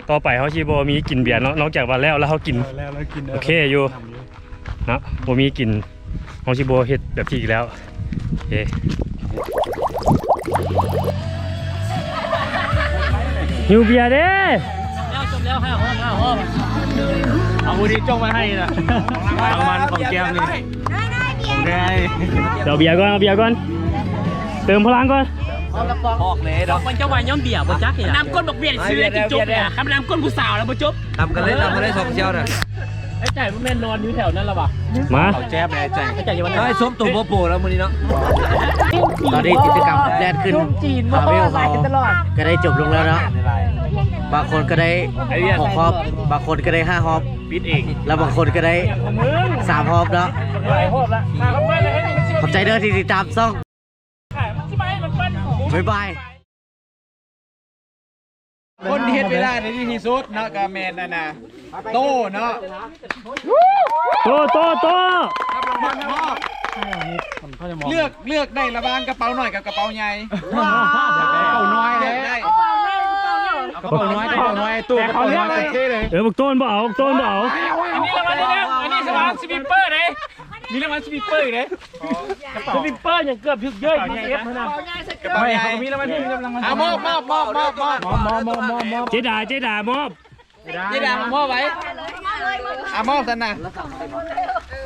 ຕໍ່ໄປເຮົາຊິບໍ່ມີກິນເບຍເນາະ ນອກຈາກວ່າແລ້ວ ແລ້ວເຮົາກິນ ເອີ ແລ້ວເຮົາກິນ ໂອເຄຢູ່ ນຳຢູ່ ເນາະ ບໍ່ມີກິນ ເຮົາຊິບໍ່ເຮັດແບບນີ້ອີກແລ້ວ. ໂອເຄ ຫິວເບຍເດ້. ຈົບແລ້ວ ຈົບແລ້ວ ຫ້າຮອບ ຫ້າຮອບ. ເອົາຜູ້ທີ່ຈົ່ງໄວ້ໃຫ້ນະ ທາງມັນຂອງແກ້ມນີ້ ໄດ້ ໄດ້ ໄດ້ ເອົາເບຍກ່ອນ ເອົາເບຍກ່ອນ ເຕີມພະລັງກ່ອນ. ອອກເລີຍດອກ ມັນຈະວ່າຍ້ອນເບຍບໍ່ຈັກນີ້ນະ ນ້ຳກົ້ນບັກເບຍຊິເລີຍຈົບເລີຍ ຄັນນ້ຳກົ້ນຜູ້ສາວແລ້ວບໍ່ຈົບ. ນຳກັນເລີຍ ນຳກັນເລີຍ ສອງແຊວນະ. ໄອ້ໃຈບໍ່ແມ່ນນອນຢູ່ແຖວນັ້ນລະຫວາ? ມາ ເອົາແຈບແດ່ໃຈ ໄອ້ໃຈຢູ່ວັນ ໄອ້ສົມໂຕໂປໂປແລ້ວມື້ນີ້ເນາະ. ຕອນນີ້ກິດຈະກຳແລ່ນຂຶ້ນ ທາເວລເຮົາກໍໄດ້ຈົບລົງແລ້ວເນາະ. ບາງຄົນກໍໄດ້ຫົກຮອບ ບາງຄົນກໍໄດ້ຫ້າຮອບ ປິດເອງ ແລ້ວບາງຄົນກໍໄດ້ສາມຮອບເນາະ. ຂອບໃຈເດີທີ່ຕິດຕາມຊ່ອງ ບາຍບາຍ. ຄົນທີ່ເຮັດເວລາໄດ້ດີທີ່ສຸດເນາະ ກໍແມ່ນອັນນ່າ ໂຕເນາະ ໂຕ ໂຕ ໂຕ ເລືອກ ເລືອກໄດ້ລະຫວ່າງກະເປົານ້ອຍກັບກະເປົາໃຫຍ່. ກະເປົານ້ອຍເດ້ ກະເປົານ້ອຍ ກະເປົານ້ອຍ ໂຕ ກະເປົານ້ອຍ ໂອເຄເລີຍ. ເອີ ບັກໂຕນບໍ່ເອົາ ບັກໂຕນບໍ່ເອົາ. ອັນນີ້ລະຫວ່າງ ອັນນີ້ລະຫວ່າງສະວີບເປີເດ້. ມີລາງວັນສະວີບເປີອີກເດ້. ສະວີບເປີຍັງເກືອບຖືກເຍີ້ຍຢູ່ເອັຟຫັ້ນນະ. ກະເປົາໃຫຍ່ ເຂົາມີລາງວັນ ມີລາງວັນ. ອ່ະ ມອບ ມອບ ມອບ ເຈດາ ເຈດາ ມອບ. ເຈດາ ມອບໄວ້. ອ່ະ ມອບຊັ້ນນະ.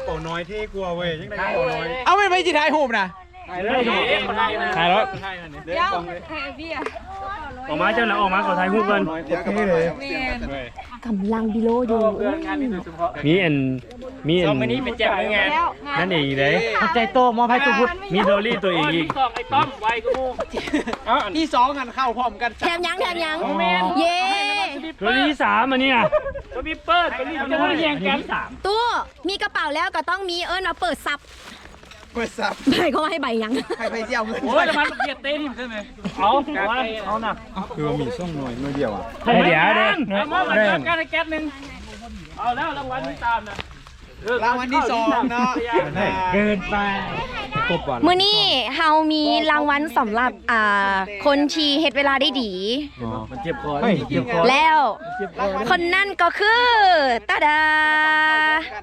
ເປົານ້ອຍເທ່ກວ່າເວີຍ ຈັ່ງໃດເປົານ້ອຍ. ເອົາ ແມ່ນໃຜຊິຖ່າຍຮູບນະ? ຖ່າຍແລ້ວ ຖ່າຍແລ້ວ. ດຽວ ໃຫ້ເບຍ. ອອກມາເຈົ້ານະ ອອກມາ ຂໍຖ່າຍຮູບກ່ອນ. ກຳລັງບີໂລຢູ່. ມີອັນ ມີອັນ ສອງມື້ນີ້ເປັນແຈກມື້ງານ ນັ້ນເອງເດ້. ຂອບໃຈໂຕ້ ມອບໃຫ້ຕູ້ພຸດ. ມີດອລລີໂຕເອງອີກ. ສອງ ໄອ້ຕ້ອມໄວກວ່າໝູ່. ເອົ້າ ອັນທີສອງຫັ້ນເຂົ້າພ້ອມກັນ. ແຖມຍັງ ແຖມຍັງ. ໂອ້ແມ່ນ ເຢ້ ໂຕທີສາມອັນນີ້ນະ. ໂຕມີເປີດ ໂຕມີແຍ່ງກັນ. ຕູ້ ມີກະເປົາແລ້ວກໍຕ້ອງມີ ເອີ້ນວ່າເປີດຊັບ. ເປີດຊັບ ໃຜກໍໃຫ້ໃບຫຍັງ? ໃຫ້ໃບດຽວເງິນ. ໂອ້ຍ ລະມັນເກຍເຕັມໃຊ່ໄໝ? ເອົາ ເອົານະ. ຄືວ່າມີຊ່ອງໜ່ວຍ ໜ່ວຍດຽວອະ. ໃຫ້ດຽວເດ້. ເອົາມາ ມາກັນແກັດໜຶ່ງ. ເອົາແລ້ວ ລາງວັນທີ່ສາມນະ. ລາງວັນທີ່ສອງເນາະ. ເກີນໄປ. ມື້ນີ້ເຮົາມີລາງວັນສຳລັບ ອ່າ ຄົນທີ່ເຮັດເວລາໄດ້ດີ. ອໍ ມັນເຈັບຄໍ ເອີຍ ເຈັບຄໍ ແລ້ວ ເຈັບຄໍ ຄົນນັ້ນກໍຄື ຕາດາ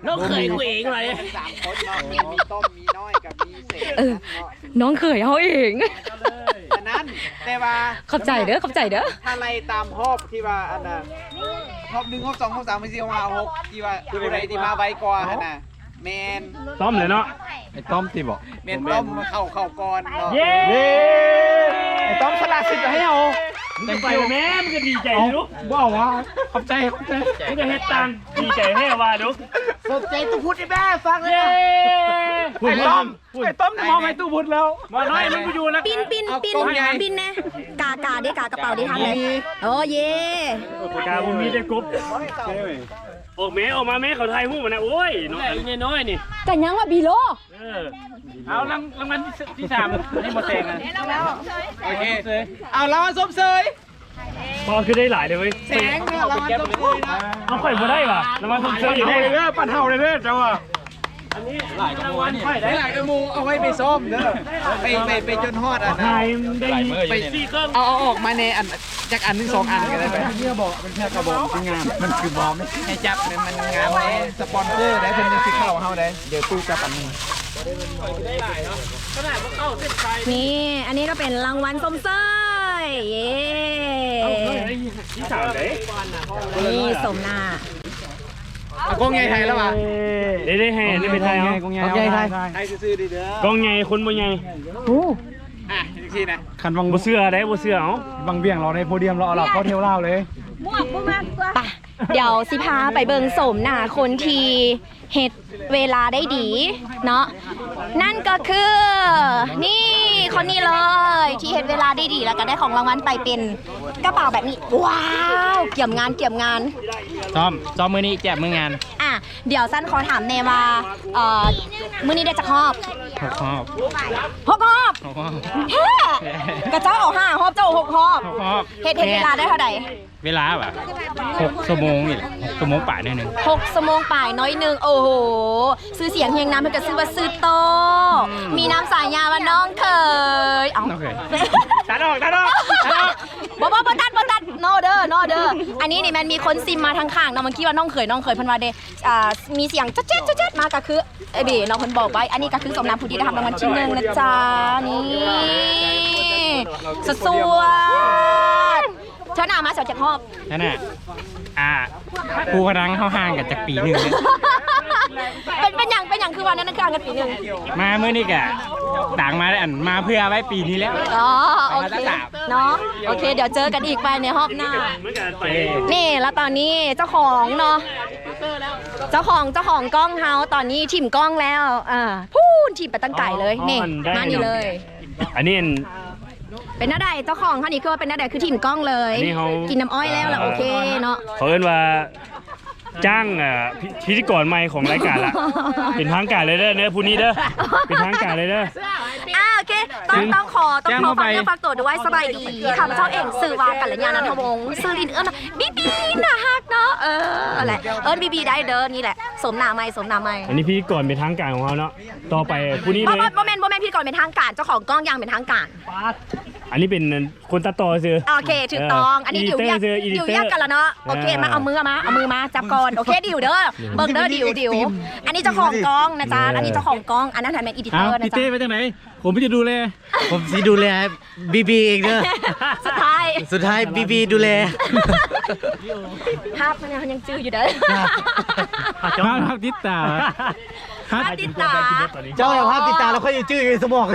ນ້ອງເຂີຍກູເອງເລີຍ. ເອີ ນ້ອງເຂີຍເຮົາເອງ. ອັນນັ້ນ ແຕ່ວ່າ ຂອບໃຈເດີ ຂອບໃຈເດີ. ຖ້າໄລ່ຕາມຮອບທີ່ວ່າ ອັນນ່າ ຮອບໜຶ່ງ ຮອບສອງ ຮອບສາມ ຮອບສີ່ ຮອບຫ້າ ຮອບຫົກ ທີ່ວ່າຜູ້ໃດທີ່ມາໄວກວ່າຫັ້ນນະ. ແມ່ນ ຕ້ອມແຫຼະເນາະ. ໄອ້ຕ້ອມຕິບໍ? ແມ່ນ ຕ້ອມເຂົ້າ ເຂົ້າກ່ອນເນາະ. ເຢ້ ເຢ້ ໄອ້ຕ້ອມສະຫຼະສິດໃຫ້ເຮົາ. ໄປແມ່ ມັນກໍດີໃຈຢູ່. ບໍ່ເອົາວະ. ຂອບໃຈ ຂອບໃຈ. ມັນກໍເຮັດຕາມດີໃຈແທ້ວ່າດຸ. ຂອບໃຈຕູ້ພຸດອີແບຟັງເລີຍ. ເຢ້ ພຸ້ນ ໄອ້ຕ້ອມ ພຸ້ນ ໄອ້ຕ້ອມມອບໃຫ້ຕູ້ພຸດແລ້ວ. ໝໍນ້ອຍມັນບໍ່ຢູ່ນະ. ປິ່ນ ປິ່ນ ປິ່ນ ປິ່ນແນ່. ກາ ກາເດ້ ກາກະເປົາເດ້ທາງໃດ? ໂອ້ ເຢ້ ກາບໍ່ມີແຕ່ກົບ. ອອກແມ່ ອອກມາແມ່ ເຂົາຖ່າຍຮູບນະ. ໂອ້ຍ ນ້ອງນ້ອຍນີ້ ກະຍັງວ່າບີໂລ. ເອີ ເອົາລາງ ລາງວັນທີສາມ ອັນນີ້ບໍ່ແຕກນະ. ໂອເຄ ເອົາລາງວັນຊົມເຊີຍ. ພໍ່ຄືໄດ້ຫຼາຍເດ້ເວີຍ. ແສງເນາະ ລາງວັນຊົມເຊີຍເນາະ. ເອົາ ຂ້ອຍບໍ່ໄດ້ຫວາ ລາງວັນຊົມເຊີຍ. ເອົາເລີຍ ປັນເຮົາເລີຍເດີເຈົ້າອະ. ອັນນີ້ລາງວັນຂ້ອຍໄດ້ຫຼາຍກວ່າໝູ່. ເອົາໄວ້ໄປຊ້ອມເດີ ໄປ ໄປ ໄປຈົນຮອດອັນນັ້ນ. ໄປ ໄປ ເອົາ ເອົາອອກມາແດ່ ອັນ ຈັກອັນໜຶ່ງສອງອັນກໍໄດ້ໄປ. ເປັນເພື່ອບອກ ເປັນເພື່ອກະບອກທີ່ງາມ ມັນຄືບອກ ໃຫ້ຈັບ ມັນງາມ. ສະປອນເຊີໄດ້ ເພິ່ນຈັ່ງຊິເຂົ້າເຮົາໄດ້. ດຽວຕູ້ຈັບອັນນີ້. ນີ້ ອັນນີ້ກໍເປັນລາງວັນຊົມເຊີຍ. ເຢ້ ທີ່ສາມເດ້. ນີ້ສົມໜ້າ. ເອົາກ້ອງໃຫຍ່ໄທແລ້ວຫວາ? ເດ້ ເດ້ ໃຫ້ອັນນີ້ໄປໄທເອົາ. ກ້ອງໃຫຍ່ໄທ ຖ່າຍຊື່ໆເດີ. ກ້ອງໃຫຍ່ຄົນບໍ່ໃຫຍ່. ໂອ້ ອ່ະ ຈັ່ງຊີ້ນະ. ຄັນວັງ ບໍ່ເຊື່ອເດ້ ບໍ່ເຊື່ອ. ເອົາ ວັງວຽງລາວໃນໂພດຽມລາວ ເອົາລາວເຂົ້າແຖວລາວເລີຍ. ໝວກບໍ່ມັກກວ່າ. ໄປ ດຽວຊິພາໄປເບິ່ງໂສມໜ້າຄົນທີ່ເຮັດເວລາໄດ້ດີເນາະ. ນັ້ນກໍຄື ນີ້ ຄົນນີ້ເລີຍ ທີ່ເຮັດເວລາໄດ້ດີ ແລ້ວກໍໄດ້ຂອງລາງວັນໄປເປັນກະເປົາແບບນີ້. ວ້າວ ກຽມງານ ກຽມງານ. ຊ້ອມ ຊ້ອມມື້ນີ້ແຈກມື້ງານ. ອ່ະ ດຽວຊັ້ນຂໍຖາມແດ່ວ່າ ເອີ ມື້ນີ້ໄດ້ຈັກຮອບ? ຫົກຮອບ. ຫົກຮອບ? ຫົກຮອບ. ແທ້? ກະເຈົ້າເອົາຫ້າຮອບ ເຈົ້າເອົາຫົກຮອບ. ຫົກຮອບ. ເຮັດ ເຮັດເວລາໄດ້ເທົ່າໃດ? ເວລາຫວາ? ຫົກຊົ່ວໂມງນີ້ແຫຼະ ຫົກຊົ່ວໂມງປາຍໜ້ອຍໜຶ່ງ. ຫົກຊົ່ວໂມງປາຍໜ້ອຍໜຶ່ງ. ໂອ້ໂຫ ຊື່ສຽງຮຽງນາມເພິ່ນກໍຊື່ວ່າຊື່ໂຕ້. ອືມ ມີນາມສາຍາວ່ານ້ອງເຂີຍ. ເອົ້າ ນ້ອງເຂີຍ ຕັດອອກ ຕັດອອກ ຕັດອອກ. ບໍ່ ບໍ່ ບໍ່ຕັດ ບໍ່ຕັດ. ໂນເດີ ໂນເດີ. ອັນນີ້ນີ້ແມ່ນມີຄົນຊິມມາທາງຂ້າງເນາະ ເມື່ອກີ້ວ່ານ້ອງເຂີຍ ນ້ອງເຂີຍ ເພິ່ນວ່າເດ້ ອ່າ ມີສຽງຈະແຈດ ຈະແຈດມາ ກໍຄື ເອເບເນາະ ເພິ່ນບອກໄວ້. ອັນນີ້ກໍຄືສົມນາມຜູ້ທີ່ໄດ້ຮັບລາງວັນທີໜຶ່ງນະຈ໊ະ. ນີ້ ສວດໆ. ເທື່ອໜ້າມາສອງຈັກຮອບ? ເທື່ອໜ້າ ອ່າ ຄູກັບນາງເຮົາຫ່າງກັນຈັກປີໜຶ່ງ. ເປັນ ເປັນຫຍັງ ເປັນຫຍັງຄືວ່ານັ້ນ ຄືຫ່າງກັນປີໜຶ່ງ? ມາມື້ນີ້ກະຕ່າງມາໄດ້ ອັນ ມາເພື່ອໄວ້ປີນີ້ແລ້ວ. ອໍ ໂອເຄເນາະ. ໂອເຄ ດຽວເຈີກັນອີກໄປໃນຮອບໜ້າ. ນີ້ ແລ້ວຕອນນີ້ເຈົ້າຂອງເນາະ ເຈົ້າຂອງ ເຈົ້າຂອງກ້ອງເຮົາຕອນນີ້ຖິ້ມກ້ອງແລ້ວ. ເອີ ພຸ້ນ ຖິ້ມໄປຕັ້ງໄກເລີຍ. ນີ້ ມານີ້ເລີຍ. ອັນນີ້ ເປັນແນວໃດເຈົ້າຂອງເຮົານີ້ ຄືວ່າເປັນແນວໃດ ຄືຖິ້ມກ້ອງເລີຍ? ອັນນີ້ເຮົາ ກິນນ້ຳອ້ອຍແລ້ວລະ ອ່າ ໂອເຄເນາະ. ເຂົາເອີ້ນວ່າຈ້າງ ອ່າ ພິ ພິທີກອນໃໝ່ຂອງລາຍການລະ. ເປັນທາງການເລີຍເດີ ເດີ ຜູ້ນີ້ເດີ ເປັນທາງການເລີຍເດີ. ອ່າ ໂອເຄ ຕ້ອງ ຕ້ອງຂໍ ຕ້ອງຂໍຝາກເນື້ອຝາກຕົວດ້ວຍ. ສະບາຍດີ ຂ້າພະເຈົ້າເອງຊື່ວ່າ ກັນລະຍາ ນັນທະວົງ ຊື່ຫຼິ້ນເອີ້ນບີບີ ໜ້າຮັກເນາະ. ເອີ ແຫຼະ ເອີ້ນບີບີໄດ້ເດີ. ນີ້ແຫຼະ ໂສມໜ້າໃໝ່ ໂສມໜ້າໃໝ່. ອັນນີ້ພິທີກອນເປັນທາງການຂອງເຮົາເນາະ. ຕໍ່ໄປຜູ້ນີ້ເລີຍ. ບໍ່ ບໍ່ແມ່ນ ບໍ່ແມ່ນພິທີກອນເປັນທາງການ ເຈົ້າຂອງກ້ອງຢ່າງເປັນທາງການ. ອັນນີ້ເປັນຄົນຕັດຕໍ່ຊື່. ໂອເຄ ຖືກຕ້ອງ. ເອີ ອັນນີ້ດິວວຽກ ດິວວຽກກັນລະເນາະ. ເອີ ໂອເຄ ມາ ເອົາມືມາ ເອົາມືມາຈັບກ່ອນ. ໂອເຄ ດິວເດີ ເບິ່ງເດີ ດິວ ດິວ. ອັນນີ້ເຈົ້າຂອງກ້ອງນະຈ໊ະ ອັນນີ້ເຈົ້າຂອງກ້ອງ ອັນນັ້ນຫັ້ນແມ່ນອີດິເຕີນະຈ໊ະ. ພີ່ເຕ້ໄປທາງໃດ? ຜົມຈະດູແລ ຜົມຊິດູແລ ບີບີເອງເດີ. ສຸດທ້າຍ ສຸດທ້າຍບີບີດູແລ. ພາບມັນຍັງຈື່ຢູ່ເດີ ພາບຕິດຕາ. ພາບຕິດຕາ ເຈົ້າແລ້ວພາບຕິດຕາ ແລ້ວຂ້ອຍຊິຈື່ຢູ່ໃນສະໝອງ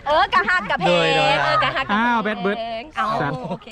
ເອີ ກະຮັກກະແພງ ໂດຍໆ ເອີ ກະຮັກກະແພງ ອ້າວ ແບັດເບິດ ເອົາ ສັດ ໂອເຄ